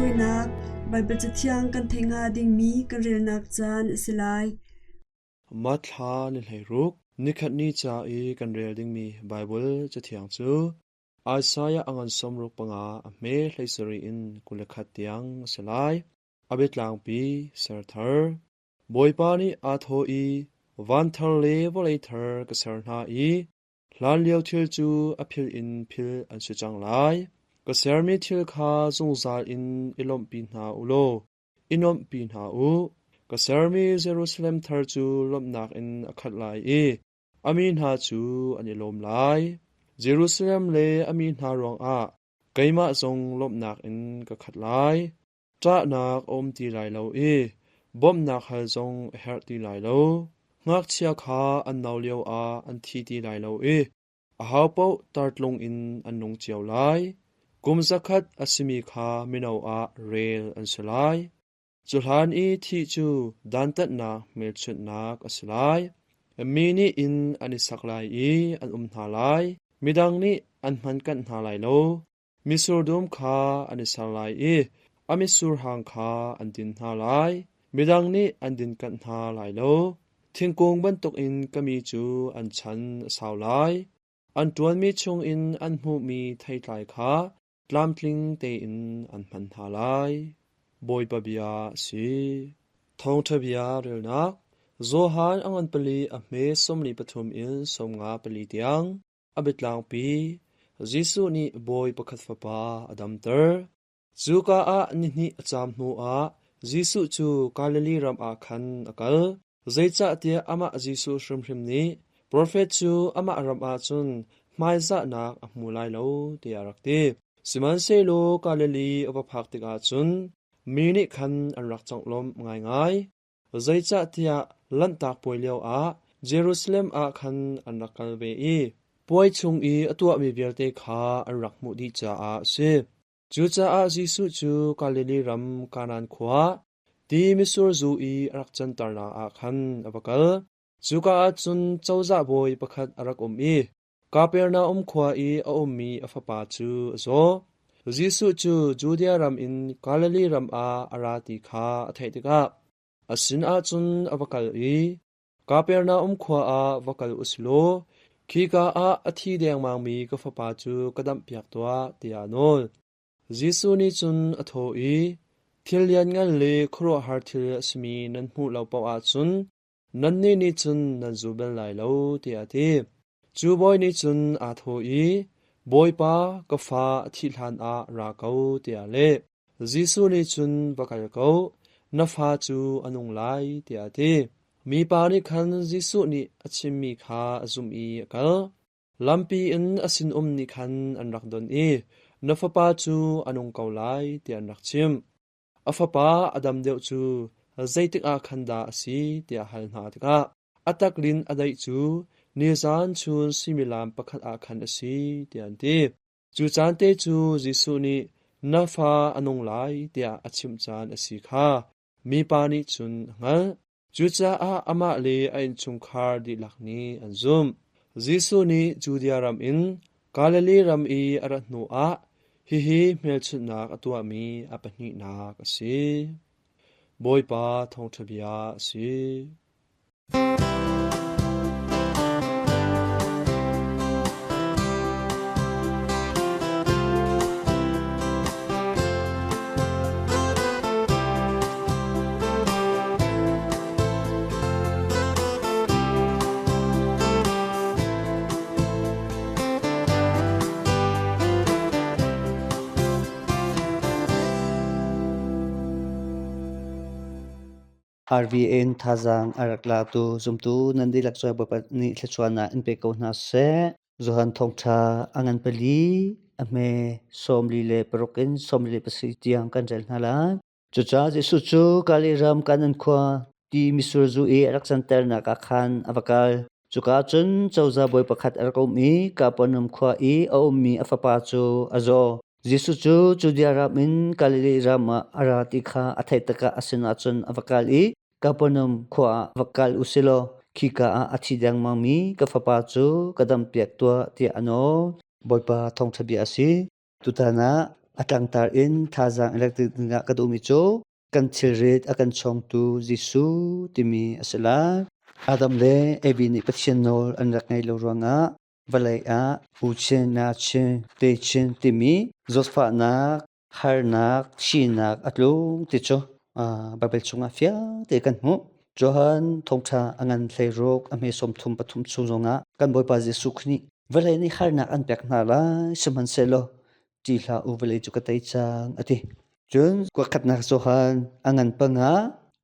Tawinak Baibal Cathiang kan theih hnga dingmi kan relnak caan a si lai. Mathla ni 16 nikhat ni ca i kan rel dingmi Baibal Cathiang cu Isaiah a ngan 65 a hme 17 in 21 tiang a si lai. A biatlangpi serthar. Bawipa nih aa thawh i van thar le vawlei thar ka ser hna i Hlanlio thil cu a philh in philh an si cang lai. Ka sermi thil kha zungzal in i lawmhpi hna u law i nuamhpi hna u. Ka sermi Jerusalem thar cu lawmhnak in a khat lai i a mi hna cu an i lawm lai. Jerusalem le a mi hna ruangah keimah zong lawmhnak in ka khat lai. Ṭahnak a um ti lai lo i bawmhnak hal zong a herh ti lai lo. Ngakchia kha an no lioah an thi ti lai lo i ahopaoh tartlung in an nung cio lai. Kum zakhat a simi kha mino ah rel an si lai. Cu hlan i thih cu dantatnak hmelchunhnak a si lai. Mi nih inn an i sak lai i an um hna lai. Midang nih an hmankanh hna lai lo. Mitsur dum kha an i ser lai i a mitsur hang kha an din hna lai. Midang nih an dinkanh hna lai lo. Thingkung bantukin ka mi cu an chan a sau lai. An ṭuanmi chungin an hmuhmi theitlai kha tlamtling tein an hman hna lai. Bawipa bia a si. Thawngṭha bia relnak Johan a ngan pali a hme 43 in 54 tiang. A biatlangpi Jesuh nih bawi pakhat fapa a damter. Cuka ah nihnih a caam hnuah Jesuh cu Galilee ram ah khan a kal. Zeicahtiah amah Jesuh hrimhrim nih profet cu amah ram ah cun hmaizahnak a hmu lai lo tiah a rak ti. Sihmanhsehlaw Galilee a va phak tikah cun mi nih khan an rak conglawmh ngaingai. Zeicahtiah Lanhtak Puai lioah Jerusalem ah khan an rak kal ve i puai chung i a tuahmi vialte kha an rak hmuh dih caah a si. Cucaah Jesuh cu Galilee ram Kanaan khua, ti mitsur zu i a rak canternak ah khan a va kal. Cuka ah cun cozah bawi pakhat a rak um i Kapernaum khua i a ummi a fapa cu a zaw. Jesuh cu Judea ram in Galilee ram ah a ra ti kha a theih tikah a sinah cun a va kal i Kapernaum khua ah va kal u si law khika ah a thi dengmangmi ka fapa cu ka damhpiak tuah tiah a nawl. Jesuh nih cun a thawh i, Thil lianngan le khuaruahhar thil a simi nan hmuh lo paoh ahcun Nannih nih cun nan zu bal lai lo, tiah a ti. Cu bawi nih cun aa thawh i, Bawipa, ka fa a thih hlanah ra ko, tiah a leh. Jesuh nih cun, Va kal ko, na fa cu a nung lai, tiah a ti. Mipa nih khan Jesuh nih a chimmi kha a zumh i a kal. Lampi in a sinum nih khan an rak don i, Na fapa cu a nung ko lai, tiah an rak chimh. A fapa a dam deuh cu zeitik ah khan dah a si tiah hal hna tikah a taklin a daih cu nizan chun suimilam pakhat ah khan a si tiah an ti. Cu caan te cu Jesuh nih na fa a nung lai tiah a chimh caan a si kha mipa nih cun a hngalh. Cucaah amah le a innchungkhar dihlak nih an zumh. Jesuh nih Judea ram in Galilee ram i a rat hnuah hihi hmelchunhnak a tuahmi a pahnihnak a si. Bawipa thawngṭha bia a si. RVN thazaang a rak latu zumtu nan dihlak cu Bawipa nih thluachuahnak in pe ko hna seh. Johan thawngṭha a ngan pali a hme 46 in 47 tiang kan rel hna lai. Cucaah Jesuh cu Galilee ram Kanan khua ti mitsur zu i a rak canternak ah khan a va kal. Cuka ah cun cozah bawi pakhat a rak um i Kapernaum khua i a ummi a fapa cu a zaw. Jesuh cu Judea ram in Galilee ram ah a ra ti kha a theih tikah a sinah cun a va kal i Kapernaum khua ah va kal u si law khika ah a thi dengmangmi ka fapa cu ka dampiak tuah tiah a nawl. Bawipa thawngṭha bia a si. Tutan ah A tlangtar in thazaang electric dingah ka duhmi cu kan thilrit a kan chawngtu Jesuh timi a si lai. Adam le Evi nih Pathian nawl an rak ngaih lo ruangah vawlei ah uchin, nachin, techin timi zawtfahnak, harnak, thihnak a tlung ti cu Baibal chungah fiang te kan hmuh. Johan thawngṭha a ngan 16 a hme 33 chung zongah kan Bawipa Jesuh Khrih nih vawlei nih harnak an pek hna lai sihmanhsehlaw ṭih hlah u vawlei cu ka tei cang a ti. Cun kuakhatnak Johan a ngan panga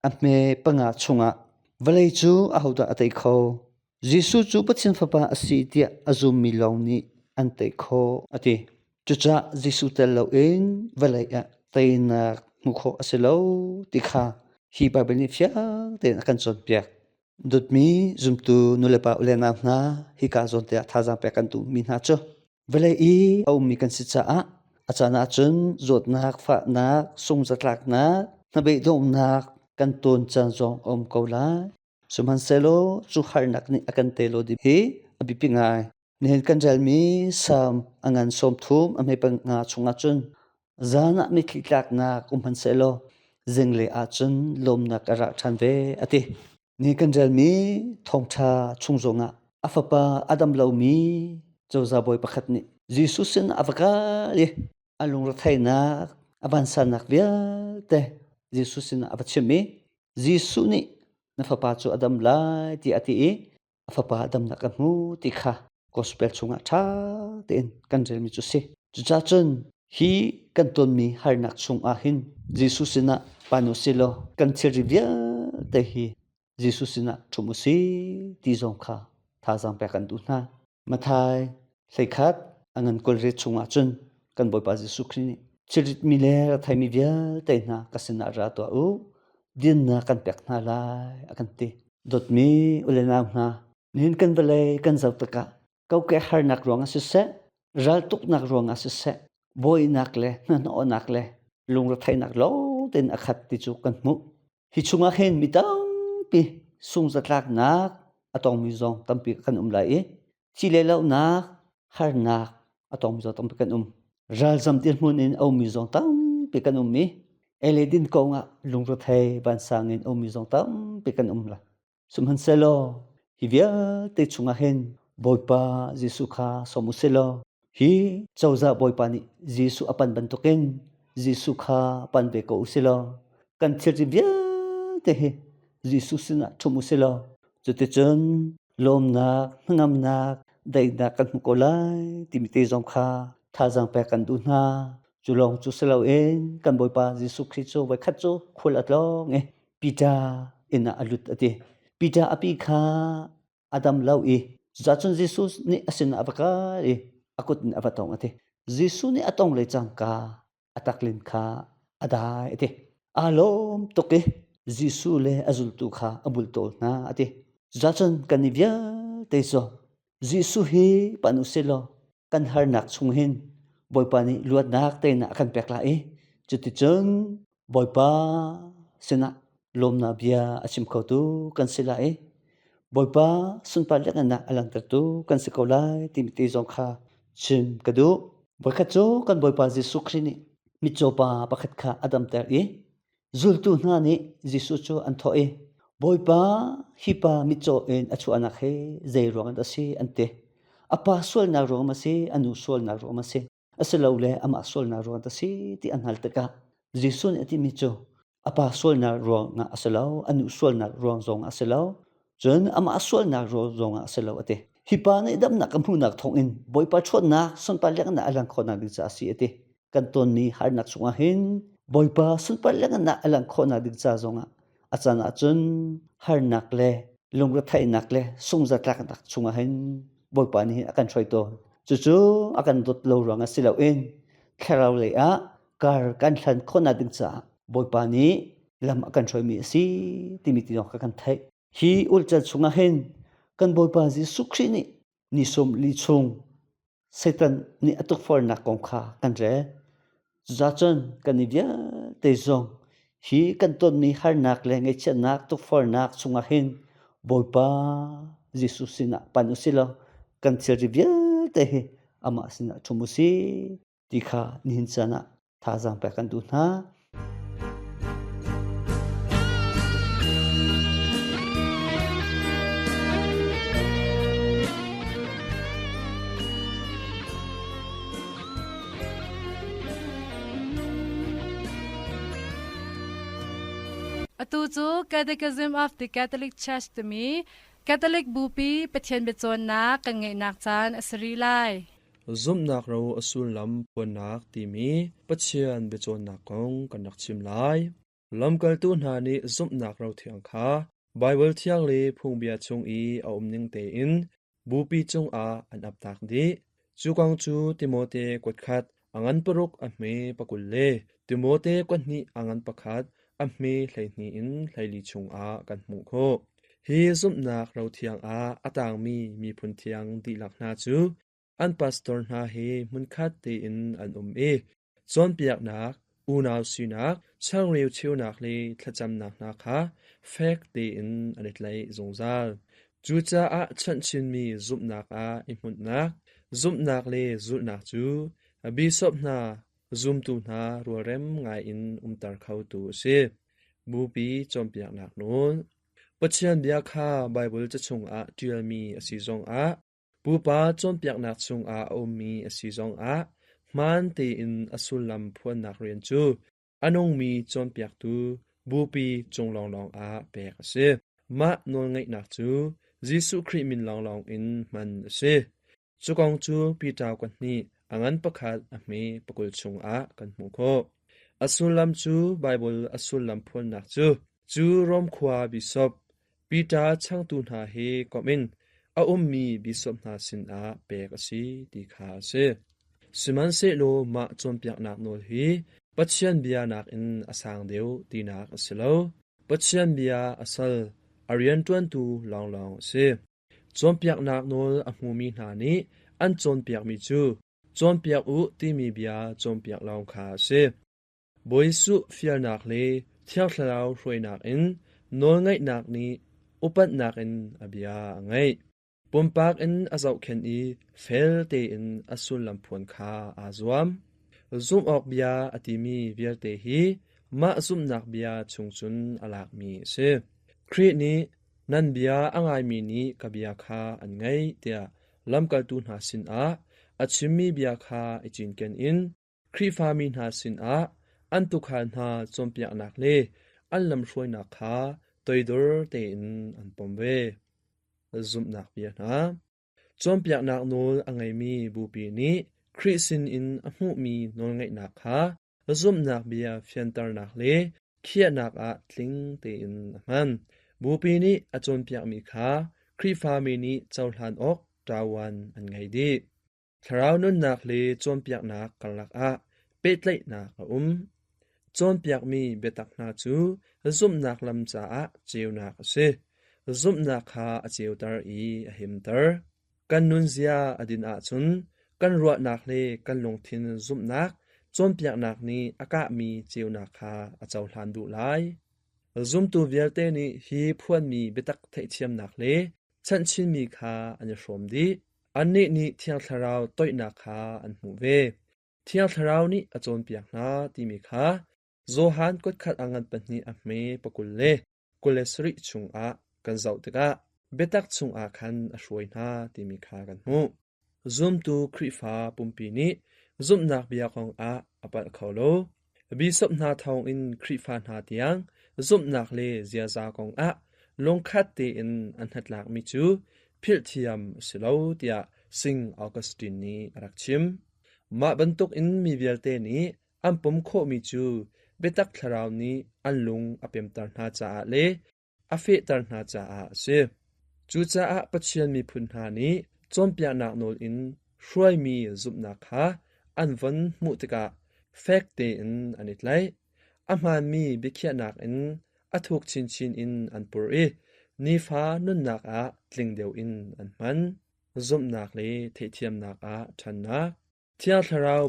a hme panga chungah vawlei cu ahodah a tei kho? Jesuh cu Pathian Fapa a si tiah a zummi lawng nih an tei khawh a ti. Cucaah Jesuh tel loin vawlei ah teinak hmuh khawh a si lo ti kha hi Baibal nih fiang tein a kan cawnpiak. Dawtmi zumtu nulepa u le nau hna, hika zawn te ah thazaang pek kan duhmi hna cu vawlei i a ummi kan si caah a caan ahcun zawtnak, fahnak, sungzatlaknak, hnabeidonghnak kan tawn caan zong a um ko lai. Sihmanhsehlaw cu harnak nih a kan tei lo ding hi a biapi ngai. Nihin kan relmi Salm a ngan 30 a hme panga chungah cun zan ah mitthli tlaknak um hmanhsehlaw zinglei ahcun lawmnak a ra ṭhan ve a ti. Ni kan relmi thawngṭha chung zongah a fapa a dam lomi cozah bawi pakhat nih Jesuh sin a va kal i a lungretheihnak a vansannak vialte Jesuh sinah a va chim i Jesuh nih na fapa cu a dam lai tiah a ti i a fapa damnak a hmu ti kha gospel chungah ṭha tein kan relmi cu si. Cucaah cun hi kan tonmi harnak chungah hin Jesuh sinah pan u sih law kan thilri vialte hi Jesuh sinah ṭhum u sih ti zong kha thazaang pek kan duh hna. Matthai 11 a ngan 20 chungah cun kan Bawipa Jesuh Khrih nih thilritmi le retheimi vialte hna ka sinah ra tuah u, dinnak kan pek hna lai a kan ti. Dawtmi u le nau hna, nihin kan vawlei kan zoh tikah kokek harnak ruangah siseh, raltuknak ruangah siseh, buainak le hnahnawhnak le lungretheihnak lawng tein a khat ti cu kan hmuh. Hi chungah hin mi tampi sungzatlaknak a tongmi zong tampi kan um lai i thi le lohnak, harnak a tongmi zong tampi kan um. Ralzam dirhmun in a ummi zong tampi kan um i ei le din kong ah lungrethei vansang in a ummi zong tampi kan um lai. Sihmanhsehlaw hi vialte chungah hin Bawipa Jesuh kha sawm u sih law hi cozah Bawipa nih Jesuh a pan bantukin Jesuh kha pan ve ko u sih law kan thilri vialte hi Jesuh sinah ṭhum u sih law cuticun lawmnak, hnangamnak, daihnak kan hmu ko lai timi te zong kha thazaang pek kan duh hna. Cu lawng cu si loin kan Bawipa Jesuh Khrih cu voikhat cu khual a tlawng i Peter inn ah a lut a ti. Peter a pi kha a dam lo i cucun Jesuh nih a sinah a va kal i a kut in a va tong a ti. Jesuh nih a tong le cangka a taklin kha a dai a ti. Aa lawm tuk i Jesuh le a zultu kha a bultawl hna a ti. Cucun kan i vialte cu Jesuh hi pan u sih law kan harnak chung hin Bawipa nih luatnak teinak a kan pek lai i cuticun Bawipa sinah lawmnak bia a chim khotu kan si lai i Bawipa sunpar lianhngannak a langhtertu kan si ko lai timi te zong kha chim ka duh. Voikhat cu kan Bawipa Jesuh Khrih nih mitcaw pa pakhat kha a damter i Zultu hna nih Jesuh cu an thawh i, Bawipa, hi pa mitcaw in a chuahnak hi zei ruangah dah a si? an ti. A pa sualnak ruangah maw a si, a nu sualnak ruangah maw a si, asilole amah sualnak ruangah dah a si ti an hal tikah Jesuh nih a timi cu a pa sualnak ruangah a si lo, a nu sualnak ruang zongah a si lo, cun amah sualnak ruang zongah a si lo a ti. Hi pa nih damnak a hmuhnak thawngin Bawipa ṭhawnnak sunpar lenganak a lang khawhnak ding caah a si a ti. Kan tonmi harnak chungah hin Bawipa sunpar lenganak a langh khawhnak ding ca zongah a caan ahcun harnak le lungretheihnak le sungzatlaknak chungah hin Bawipa nih hin a kan hruai tawn. Cucu a kan dawt lo ruangah si loin thlarau lei ah kar kan hlan khawhnak ding caah Bawipa nih lam a kan hruaimi a si timi ti zong kha kan theih. Hi ulcal chungah hin kan Bawipa Jesuh Khrih nih ni 40 chung Satan nih a tukforhnak kong kha kan rel. Cucacun kan i vialte zong hi kan tonmi harnak le ngaihchiatnak tukforhnak chungah hin Bawipa Jesuh sinah pan u sih law kan thilri vialte hi amah sinah ṭhum u sih ti kha nihin caan ah. Thazaang pek kan duh hna. Atu cu Catechism of the Catholic Church timi Catholic Bupi Pathian biacawnnak kan ngeihnak caan a si rih lai. Zumhnak ro a sullam phuannak timi Pathian biacawnnak kong kan rak chim lai. Lamkaltu hna nih zumhnak ro thiang kha Baibal thiang le phungbia chung i a umning tein bupi cungah an aptak dih. Cu kong cu Timote kuatkhat a ngan paruk a hme pakul le Timote kuathnih a ngan pakhat a hme 12 in 14 chungah kan hmuh khawh. Hi zumhnak ro thiang ah a tangmi miphun thiang dihlak hna cu an pastor hna he hmunkhat tein an um i cawnpiaknak, unau sinak, changreu cheunak le thlacamnak hna kha fek tein an i tlaih zungzal. Cucaah chanhchinmi zumhnak ah i hmunhnak, zumhnak le zulhnak cu bishop hna, zumtu hna rualrem ngaiin umter khotu a si. Bupi cawnpiaknak nawl. Pathian bia kha Baibal ca chungah ṭialmi a si zongah Pupa cawnpiaknak chungah a ummi a si zongah hmaan tein a sullam phuannak rian cu a nungmi cawnpiaktu bupi cung lawnglawng ah pek a si. Mah nawlngeihnak cu Jesuh Khrih min lawnglawng in hman a si. Cu kong cu Peter kuahnih a ngan pakhat a hme pakul chungah kan hmuh khawh. A sullam cu Baibal a sullam phuannak cu cu Rom khua bishop Peter changtu hna he komh in a ummi bishop hna sinah pek a si ti kha a si. Sihmanhsehlaw mah cawnpiaknak nawl hi Pathian bia nakin a sang deuh tinak a si lo. Pathian bia a sal, a rianṭuantu lawnglawng a si. Cawnpiaknak nawl a hmumi hna nih an cawnpiakmi cu cawnpiak u timi bia cawnpiak lawng kha a si. Bawi Jesuh fialnak le Thiang Thlarau hruainak in nawlngaihnak nih upatnak in a bia a ngaih. Pumpak in a zohkhenh i fel tein a sullam phuan kha aa zuam. Zumh awk bia a timi vialte hi mah zumhnak bia chung cun a lakmi a si. Khrih nih nan bia a ngaimi nih ka bia kha an ngaih tiah lamkaltu hna sinah a chimmi bia kha i cinken in Khrihfami hna sinah an tuukhal hna cawnpiaknak le an lamhruainak kha toidor tein an pom ve. Zumhnak bia hna. Cawnpiaknak nawl a ngeimi bupi nih Khrih sinin a hmuhmi nawlngeihnak kha zumhnak bia fianternak le khiahnak ah tling tein a hman. Bupi nih a cawnpiakmi kha Khrihfami nih cohlan awk ṭavuan an ngei dih. Thlarau nunnak le cawnpiaknak karlak ah pehtlaihnak a um. Cawnpiakmi biatak hna cu zumhnak lam caah ceunak a si. Zumhnak kha a ceuter i a himter. Kan nunzia a din ahcun kan ruahnak le kan lungthin zumhnak cawnpiaknak nih a kahmi ceunak kha a cohlan duh lai. Zumtu vialte nih hi phuanmi biatak theihthiamnak le chanhchinmi kha an i hrawm dih. Annih nih Thiang Thlarau toihnak kha an hmuh ve. Thiang Thlarau nih a cawnpiak hna timi kha Johan kutkhat a ngan pahnih a hme pakul le 27 chungah kan zoh tikah biatak chungah khan a hruai hna timi kha kan hmuh. Zumtu Khrihfa pumpi nih zumhnak bia kongah a palh kho lo. Bishop hna thawngin Khrihfa hna tiang zumhnak le ziaza kongah lungkhat tein an hnatlakmi cu philhthiam a si lo tiah Sing Augustine nih a rak chim. Mah bantukin mi vialte nih an pom khawhmi cu biatak thlarau nih an lung a pemter hna caah le a fehter hna caah a si. Cucaah Pathian miphun hna nih cawnpiaknak nawl in hruaimi zumhnak kha an von hmuh tikah fek tein an i tlaih. A hmaanmi biakhiahnak in a thuk chinchin in an pur i nifa nunnak ah tling deuh in an hman. Zumhnak le theihthiamnak ah ṭhannak. Thiang Thlarau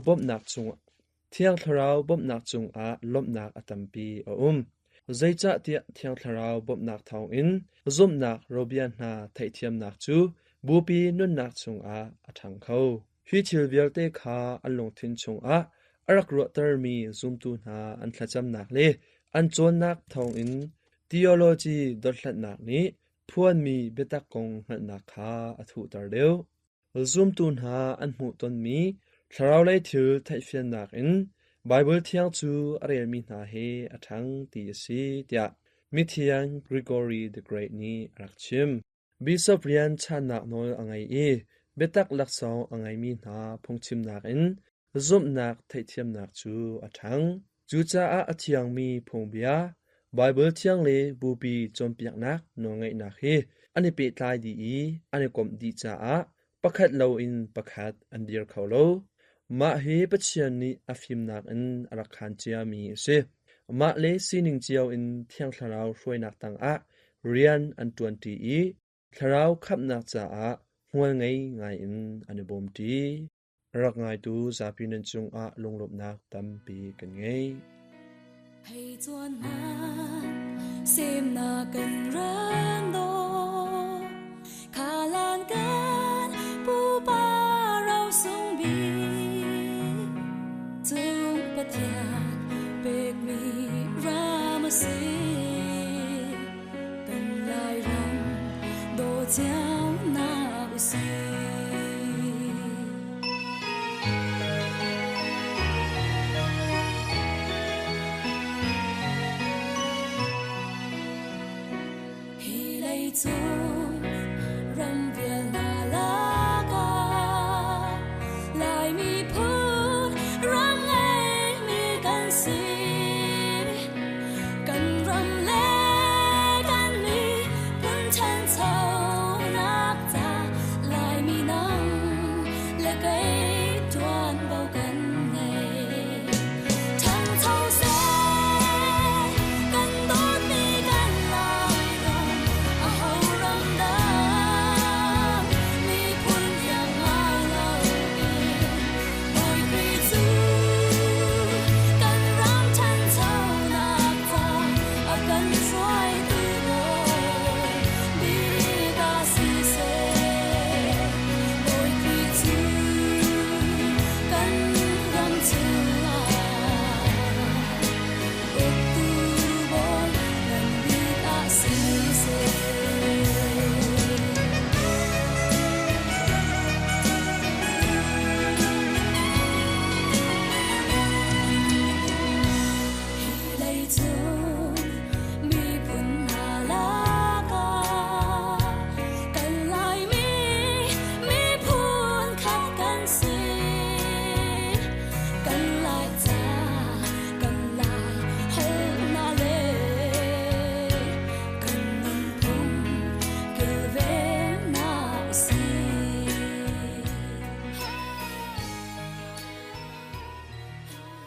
bawmhnak cungah lawmhnak a tampi a um. Zeicahtiah Thiang Thlarau bawmhnak thawngin zumhnak robia hna theihthiamnak cu bupi nunnak chungah a ṭhang kho. Hi thil vialte kha an lungthin chungah a rak ruahtermi zumtu hna an thlacamnak le an cawnnak thawngin theology dothlatnak nih phuanmi biatak kong hngalhnak kha a thuhter deuh. Zumtu hna an hmuhtonmi thlaraulei thil theihfiannak in Baibal Thiang cu a relmi hna he a ṭhang ti a si tiah mithiang Gregory the Great nih a rak chim. Bishop rian channak nawl a ngei i biatak laksawng a ngeimi hna phungchimnak in zumhnak theihthiamnak cu a ṭhang. Cucaah a thiangmi phungbia, Baibal thiang le bupi cawnpiaknak nawlngeihnak hi an i pehtlai dih i an i komh dih caah pakhat loin pakhat an dir kho lo. Mah hi Pathian nih a fimnak in a rak khaan ciami a si. Mah le sining cio in Thiang Thlarau hruainak tangah rian an ṭuanṭi i thlarau khamhnak caah hmual ngei ngaiin an i bawmṭi. Rak ngaitu zapi nan cungah lunglawmhnak tampi kan ngei. Hei chuan hna semnak kan rang daw khalan kan pupa ro sung bik cung Pathian pekmi ram a si kan lai ram daw cio na usih. Hi leicung ram vial hna lakah Lai miphun ram ngeimi kan si. Kan ram le kan miphun ṭhanchonak ca Laimi nang le kei ṭuanvo kan ngei. Ṭhangcho seh kan dawtmi kan Lairam aho ram dang miphun iang ngai loin Bawi Khrih cu kan ram ṭhanchonak ca a kan hruaitu bawi bik ah siseh Bawi Khrih cu kan ram chungah uktu bawi ngan bik ah siseh. Hi leicung miphun hna lakah kan Laimi miphun khat kan si. Kan Laica, kan Lai holhnak le kan nunphung kilvennak a si.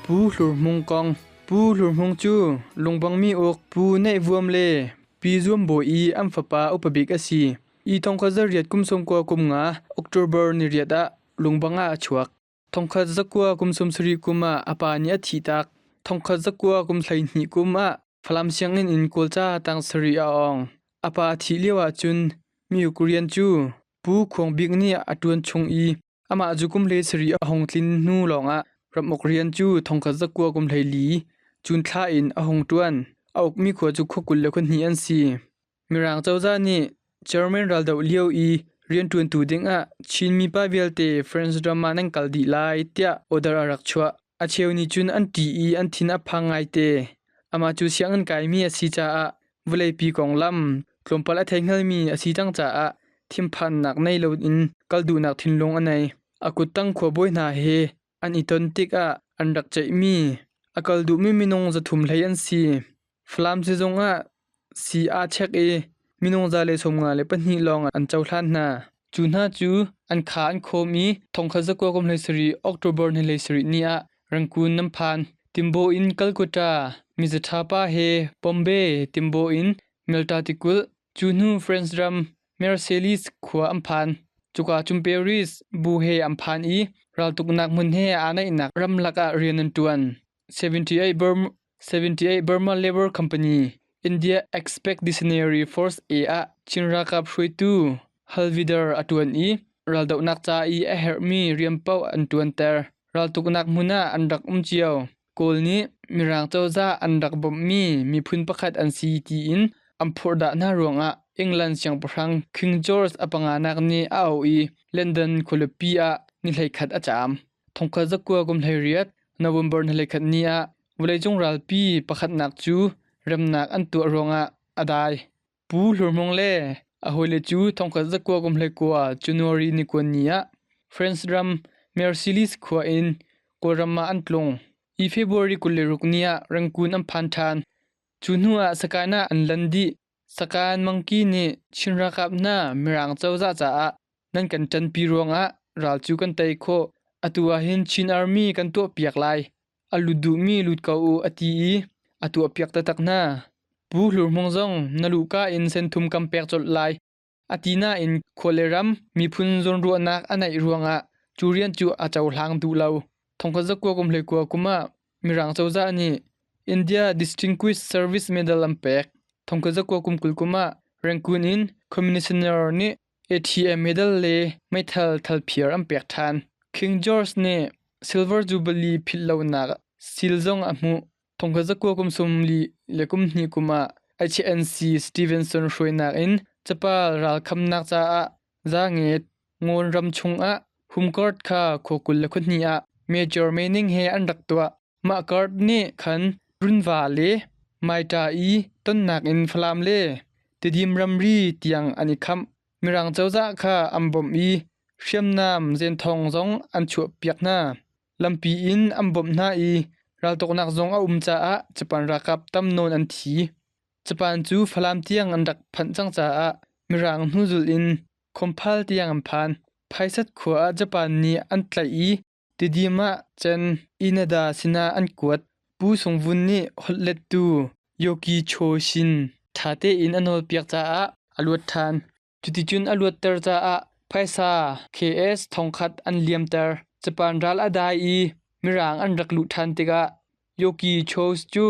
Pu Hlur Hmung kong Pu Hlur Hmung cu lungbangmi uk Pu Neih Vuam le Pi Zuam Bawi i an fapa upa bik a si. I thongkhat zarriat kum sawmkua kum nga October ni riat ah lungbang ah a chuak. Thongkhat zakua kum 70 kum ah a pa nih a thihtak. Thongkhat zakua kum 12 kum ah Falam sianginn in Kawlca tang sarih a awng. A pa a thih lio ah cun Miuk rian cu Pu Khuang Bik nih a ṭuan chung i amah cu kum 17 a hung tlin hnu lawngah ramuk rian cu thongkhat zakua kum 14 June thla in a hung ṭuan. A ukmi khua cu khua 22 an si. Mirang cozah nih German raldoh lio i rianṭuantu dingah Chin mipa vialte France ram ah nan kal dih lai tiah order a rak chuah. A cheu nih cun an ṭih i an thin a phang ngaite. Amah cu sianginn kaimi a si caah vawleipi konglam tlawmpal a theihngalmi a si cang caah thinphannak nei loin kal duhnak thinlung a nei. A kuttang khuabawi hna he an i ton tikah an rak ceihmi a kal duhmi minung 300 hlei an si. Falam sizung ah sii aa chek i minung 152 lawng an cohlan hna. Cu hna cu an kha an khawm i 1917 October ni 17 ni ah Rangoon nan phan. Timbaw in Calcutta, Mizatha pa he Bombay Timbaw in Malta tikulh, cu hnu France ram Marseilles khua an phan. Cuka cun Paris bu he an phan i raltuknak hmun he aa naihnak ramlak ah rian an ṭuan. 78 Burma Labour Company, India Expeditionary Force A ah Chin ralkap hruaitu Halvidar a ṭuan i raldohnak ca i a herhmi rian paoh an ṭuanter. Raltuknak hmun ah an rak um cio. Kawl nih Mirang cozah an rak bawmhmi miphun pakhat an si tiin an phorhdah hna ruangah England siangpahrang King George a panganak nih a auh i London khualipi ah ni 11 a caam. Thongkhat zakua kum 18 November ni 21 ni ah vawleicung ralpi pakhatnak cu remnak an tuah ruangah a dai. Pu Hlur Hmung le a hawile cu thongkhat zakua kum 19 January ni kua ni ah France ram Marseilles khua in Kawlram ah an tlung. Hi February 26 ni ah Rangoon an phan ṭhan. Cu hnu ah Sakae ah an lan dih. Sakae Mangki nih Chin ralkap hna Mirang cozah caah nan kan ṭanpi ruangah ral cu kan tei khawh. Atu ah hin Chin Army kan tuahpiak lai. A lut duhmi lut ko u a ti i a tuahpiak taktak hna. Pu Hlur Hmung zong na luhka in senthum kam pek colh lai a ti nain khua le ram miphun zawnruahnak a neih ruangah cu rian cu a cohlang duh lo. Thongkhat zakua kum 19 kum ah Mirang cozah nih India Distinguished Service Medal an pek. Thongkhat zakua kum 20 kum ah Rangoon in Commissioner nih ATM medal le meithal thalphiar an pek ṭhan. King George nih Silver Jubilee philh lonak sil zong a hmuh. Thongkhat zakua kum 32 kum ah HNC Stevenson hruainak in capal ralkhamnak caah zaanget Ngawn ram chungah Humcourt kha khua 22 ah Major Manning he an rak tuah. Mah card nih khan Runva le Maita i tonnak in Falam le Tidim ramri tiang an i khamh. Mirang cozah kha an bawmh i hriamnam zenthong zong an chuahpiak hna. Lampi in an bawmh hna i raltuknak zong a um caah Japan ralkap tam nawn an thi. Japan cu Falam tiang an rak phanh cang caah Mirang hnuzul in Khomphal tiang an phan. Phaisat khua ah Japan nih an tlaih i Tidim ah cun Inada sinah an kuat. Pu Sung Vun nih holhlettu Yoki Cho Shin ṭha tein a nawlpiak caah a luat ṭhan. Cuticun a luatter caah phaisa KS thongkhat an liamter. Japan ral a dai i Mirang an rak luh ṭhan tikah Yoki Cho cu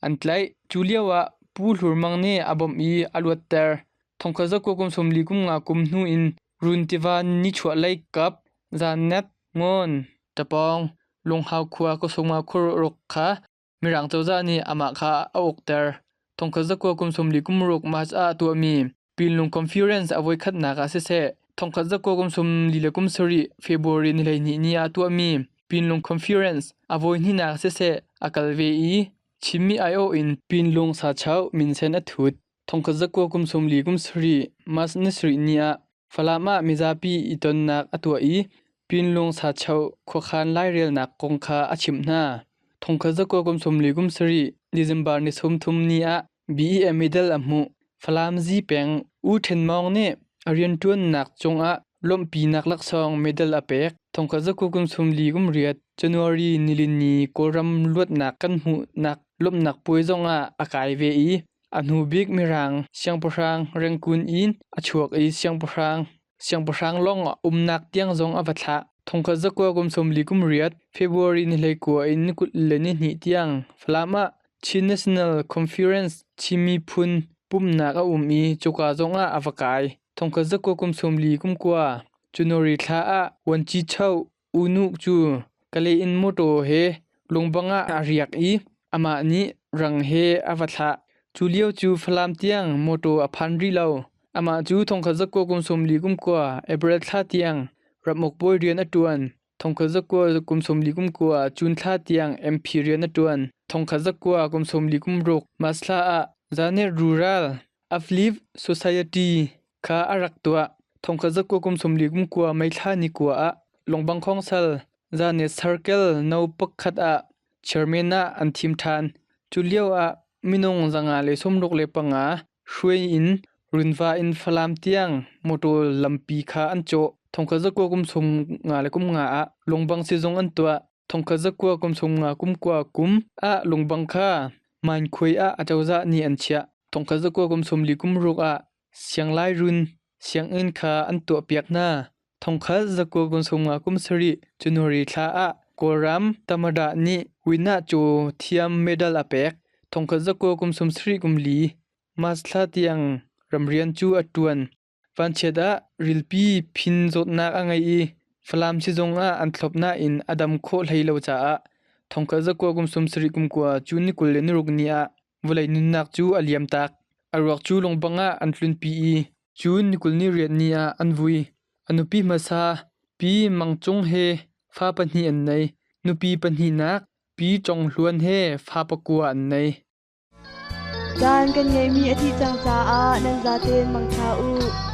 an tlaih. Cu lioah Pu Hlur Mang nih a bawmh i a luatter. Thongkhat zakua kum 43 kum hnu in Run tiva nichuahlei kap Zannet, Ngawn, Tapawng, Lunghau khua Kawsungma khur kha Mirang cozah nih amah kha a ukter. Thongkhat zakua kum 40 kum ruk March ah tuahmi Pinlung Conference a voikhatnak ah siseh, thongkhat zakua kum 47 kum 7 February ni 12 ni ah tuahmi Pinlung Conference a voihnihnak siseh a kal ve i Chinmi aiawh in Pinlung Sachoh minsen a thut. Thongkhat zakua kum 40 kum 7 March ni 7 ni ah Falam ah mizapi i tonnak a tuah i Pinlung Sachoh khuakhan lairelnak kong kha a chimh hna. Thongkhat zakua kum 40 kum 7 December ni 30 ni ah BEM medal a hmuh. Falam Zipeng U Ṭhen Mawng nih a rianṭuannak cungah lawmhpinak laksawng medal a pek. Thongkhat zakua kum 40 kum riat January nilini Kawlram luatnak kan hmuhnak lawmhnak puai zongah a kai ve i A hnu bik Mirang siangpahrang Rangoon in a chuak i siangpahrang lawng umnak tiang zong a va thlah. Thongkhat zakua kum 40 kum riat February ni 19 in ni 22 tiang Falam ah Chin National Conference Chin miphun pumhnak a um i cuka zongah a va kai. Thongkhat zakua kum 40 kum kua January thla ah Vuanci Choh U Nu cu Kalay in mawṭaw he lungbang ah a riak i amah nih rang he a va thlah. Cu lio cu Falam tiang mawṭaw a phan rih lo. Amah cu thongkhat zakua kum 40 kum kua April thla tiang ramuk bawi rian a ṭuan. Thongkhat zakua kum 40 kum kua June thla tiang MP rian a ṭuan. Thongkhat zakua kum 40 kum ruk March thla ah Zanet Rural Uplift Society kha a rak tuah. Thongkhat zakua kum 40 kum kua May thla ni kua ah Lungbang Khawngsal Zanet Circle no pakhat ah chairman ah an thim ṭhan. Cu lio ah minung 165 hruai in Runva in Falam tiang motor lampi kha an cawh. Thongkhat zakua kum 53 ah Lungbang sizung an tuah. Thongkhat zakua kum 50 kum kua kum ah Lungbang kha Mainkhuai ah acozah nih an chiah. Thongkhat zakua kum 40 kum ruk ah Sianglai run sianginn kha an tuahpiak hna. Thongkhat zakua kum 50 kum 7 January thla ah Kawlram Tamada nih Winah Caw thiam medal a pek. Thongkhat zakua kum 70 kum li March thla tiang ramrian cu a ṭuan. Vanchiat ah rilpi phin zawtnak a ngei i Falam sizung ah an thlop nain a dam khawh hlei lo caah thongkhat zakua kum 70 kum kua June ni 26 ni ah vawlei nunnak cu a liam tak. A ruak cu lungbang ah an tlunpi i June ni 28 ni ah an vui. A nupi hmasa Pi Mang Cung he fa pahnih an nei. Nupi pahnihnak Pi Cong Hluan he fa pakua an nei. Caan kan ngeihmi a dih cang caah nan zaten mangṭha u.